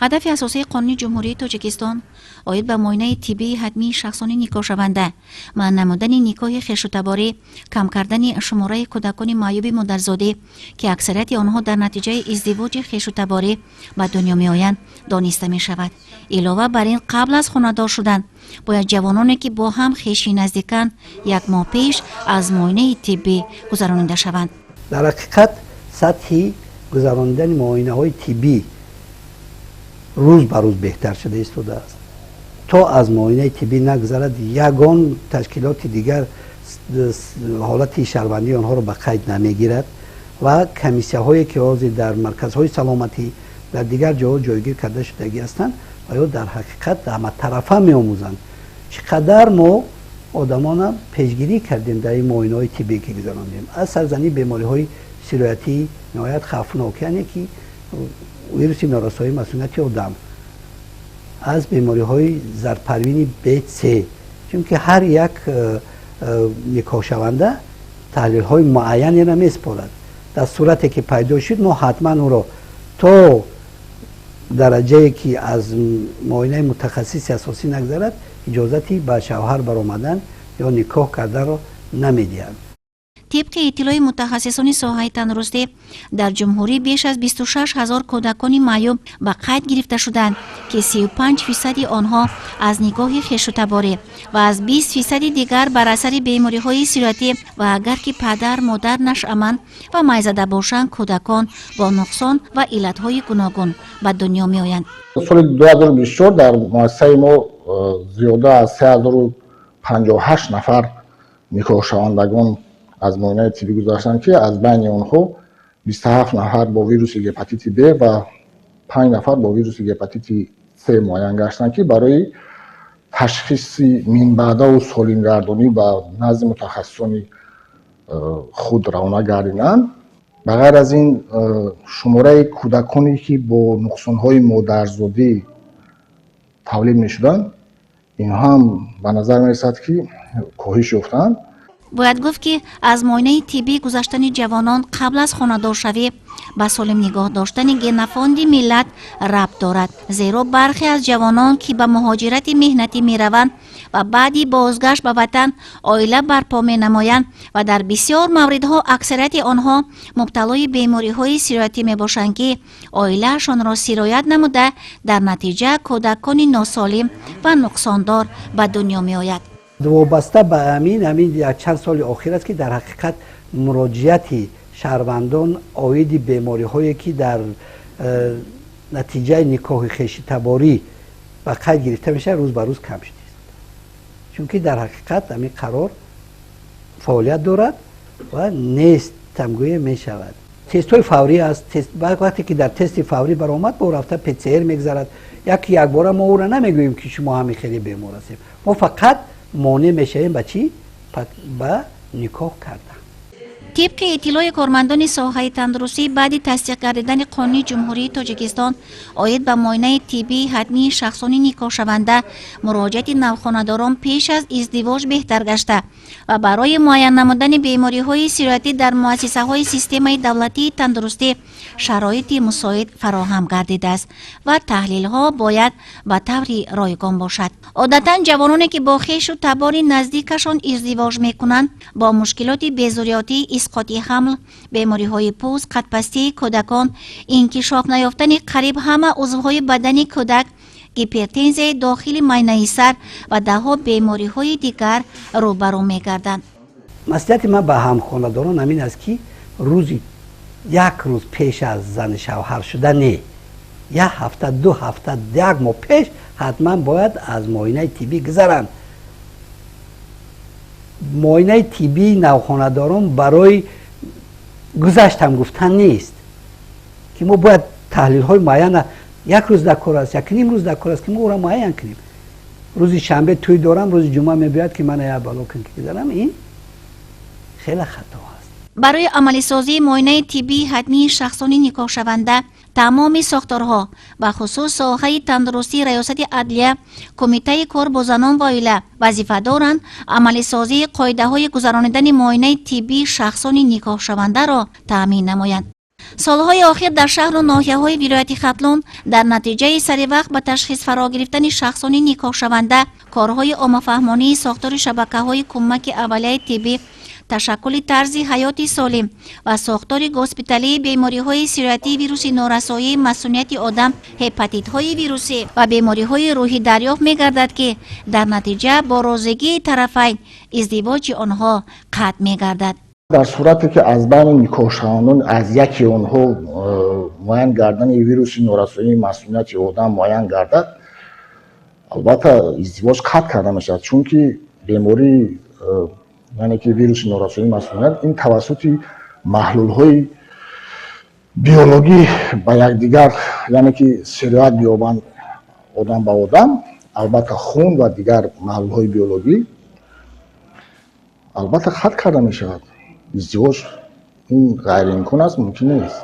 Ҳадафи асосии Қонуни Ҷумҳурии Тоҷикистон оид ба муоинаи тиббии ҳатмии шахсони никоҳшаванда, манъ намудани никоҳи хешутаборӣ, кам кардани шумораи кӯдакони маъюби модарзодӣ, ки аксарияти онҳо дар натиҷаи издивоҷи хешутаборӣ ба дунё меоянд, дониста мешавад. Илова бар ин, қабл аз хонадор шудан бояд ҷавононе, ки бо ҳам хеши наздиканд, як моҳ пеш аз муоинаи тиббӣ гузаронида шаванд. Дар ҳақиқат, сатҳи гузаронидани муоинаҳои тиббӣ рӯз ба рӯз беҳтар шуда истодааст. То аз муоинаи тиббӣ нагузарад, ягон ташкилоти дигар ҳолати шаҳрвандии онҳоро ба қайд намегирад ва комиссияҳое, ки ҳозир дар марказҳои саломатӣ, дар дигар ҷоҳо ҷойгир карда шудагӣ ҳастанд ва ё дар ҳақиқат ҳаматарафа меомӯзанд. Чӣ қадар мо одамона пешгирӣ кардем дар ин муоинаҳои тиббӣ, ки гузарондем, аз сарзании бемориҳои сироятӣ ниҳоят хавфнок, яъне ки вируси норасоии масунияти одам, аз бемориҳои зардпарвини Б, С, чунки ҳар як никоҳшаванда таҳлилҳои муайянеро месупорад. Дар сурате ки пайдо шуд, мо ҳатман ӯро то дараҷае ки аз муоинаи мутахассиси асосӣ нагзарад, иҷозати ба шавҳар баромадан ё никоҳ карданро намедиҳанд. Тибқи иттилои мутахассисони соҳаи тандурустӣ, дар ҷумҳурӣ беш аз 26 ҳазор кӯдакони маъюб ба қайд гирифта шуданд, ки 35 фисади онҳо аз никоҳи хешутаборӣ ва аз 20 фисади дигар бар асари бемориҳои сироятӣ ва агар ки падар модар нашъаманд ва майзада бошанд, кӯдакон бо нуқсон ва иллатҳои гуногун ба дунё меоянд. Соли 2024 дар муассисаи мо зиёда аз 3058 нафар никоҳшавандагон аз муоинаи тиббӣ гузаштанд, ки аз байни онҳо 27 нафар бо вируси гепатити Б ва 5 нафар бо вируси гепатити С муайян гаштанд, ки барои ташхиси минбаъдаву солимгардонӣ ба назди мутахассисони худ равона гардиданд. Ба ғайр аз ин, шумораи кӯдаконе, ки бо нуқсонҳои модарзодӣ тавлид мешуданд, инҳо ҳам ба назар мерасад, ки коҳиш ёфтанд. Бояд гуфт, ки аз муоинаи тиббӣ гузаштани ҷавонон қабл аз хонадоршавӣ ба солим нигоҳ доштани генофонди миллат рабт дорад, зеро бархе аз ҷавонон, ки ба муҳоҷирати меҳнатӣ мераванд ва баъди бозгашт ба ватан оила барпо менамоянд ва дар бисёр мавридҳо аксарияти онҳо мубталои бемориҳои сироятӣ мебошанд, ки оилаашонро сироят намуда, дар натиҷа кӯдакони носолим ва нуқсондор ба дунё меояд. Вобаста ба ҳамин якчанд соли охир аст, ки дар ҳақиқат муроҷиати шаҳрвандон оиди бемориҳое, ки дар натиҷаи никоҳи хешитаборӣ ба қайд гирифта мешавад, рӯз ба рӯз кам шудааст, чунки дар ҳақиқат ҳамин қарор фаъолият дорад ва нест тамгӯя мешавад. Тестҳои фаврӣ аст. Вақте ки дар тести фаврӣ баромад, бо рафта ПЦР мегзарад. Як якбора мо ӯро намегӯем, ки шумо ҳамин хеле бемор ҳастем. Мо фақат монеъ мешавем ба чӣ? Ба никоҳ кардан. Тибқи иттилои кормандони соҳаи тандурустӣ, баъди тасдиқ гардидани Қонуни Ҷумҳурии Тоҷикистон оид ба муоинаи тиббии ҳатмии шахсони никоҳшаванда, муроҷиати навхонадорон пеш аз издивоҷ беҳтар гашта ва барои муайян намудани бемориҳои сироятӣ дар муассисаҳои системаи давлатии тандурустӣ шароити мусоид фароҳам гардидааст ва таҳлилҳо бояд ба таври ройгон бошад. Одатан ҷавононе, ки бо хешу табори наздикашон издивоҷ мекунанд, бо мушкилоти безурётӣ, исқоти ҳамл, бемориҳои пӯст, қадпастии кӯдакон, инкишоф наёфтани қариб ҳама узвҳои бадани кӯдак, гипертензияи дохили майнаи сар ва даҳҳо бемориҳои дигар рӯбарӯ мегарданд. Маслиҳати ман ба ҳамхонадорон ҳамин аст, ки рӯзи як рӯз пеш аз зани шавҳар шуда не, як ҳафта, 2 ҳафта, як моҳ пеш ҳатман бояд аз муоинаи тиббӣ гузаранд. Муоинаи тиббии навхонадорон барои гузаштам гуфтан нест, ки мо бояд таҳлилҳои муайяна, як рӯз дар кор аст, якним рӯз дар кор аст, ки мо ӯро муайян кунем. Рӯзи шанбе тӯй дорам, рӯзи ҷумъа мебиёяд, ки мана як бало кун, ки гузарам, ин хеле хато аст. Барои амалисозии муоинаи тиббии ҳатмии шахсони никоҳшаванда тамоми сохторҳо, бахусус соҳаи тандурустӣ, Раёсати адлия, Кумитаи кор бо занон ва оила вазифа доранд амалисозии қоидаҳои гузаронидани муоинаи тиббии шахсони никоҳшавандаро таъмин намоянд. Солҳои охир дар шаҳру ноҳияҳои вилояти Хатлон дар натиҷаи саривақт ба ташхис фаро гирифтани шахсони никоҳшаванда, корҳои оммафаҳмонии сохтори шабакаҳои кӯмаки аввалияи тиббӣ, ташаккули тарзи ҳаёти солим ва сохтори госпиталии бемориҳои сироятии вируси норасоии масунияти одам, ҳепатитҳои вирусӣ ва бемориҳои рӯҳӣ дарёфт мегардад, ки дар натиҷа бо розигии тарафайн издивоҷи онҳо қатъ мегардад. Дар сурате ки аз байни никоҳшавандон аз яке онҳо муайян гардани вируси норасоии масунияти одам муайян гардад, албатта издивоҷ қатъ карда мешавад, чунки бемории, яъне ки вируси норасоии масуният ин тавассути маҳлулҳои биологӣ ба якдигар, яъне ки сироят меёбанд одам ба одам, албатта хун ва дигар маҳлулҳои биологӣ, албатта қатъ карда мешавад. Издивоҷ ин ғайриимкон аст, мумкин нест.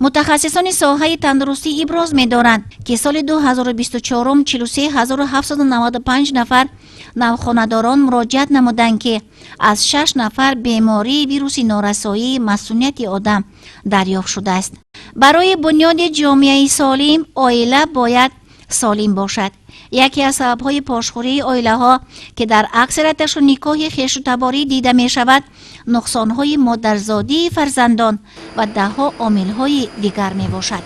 Мутахассисони соҳаи тандурустӣ иброз медоранд, ки соли 2024 43795 нафар навхонадорон муроҷиат намуданд, ки аз шаш нафар бемории вируси норасоии масунияти одам дарёфт шудааст. Барои бунёди ҷомеаи солим оила бояд солим бошад. Яке аз сабабҳои пошхӯрии оилаҳо, ки дар аксарияташон никоҳи хешутаборӣ дида мешавад, нуқсонҳои модарзодии фарзандон ва даҳҳо омилҳои дигар мебошад.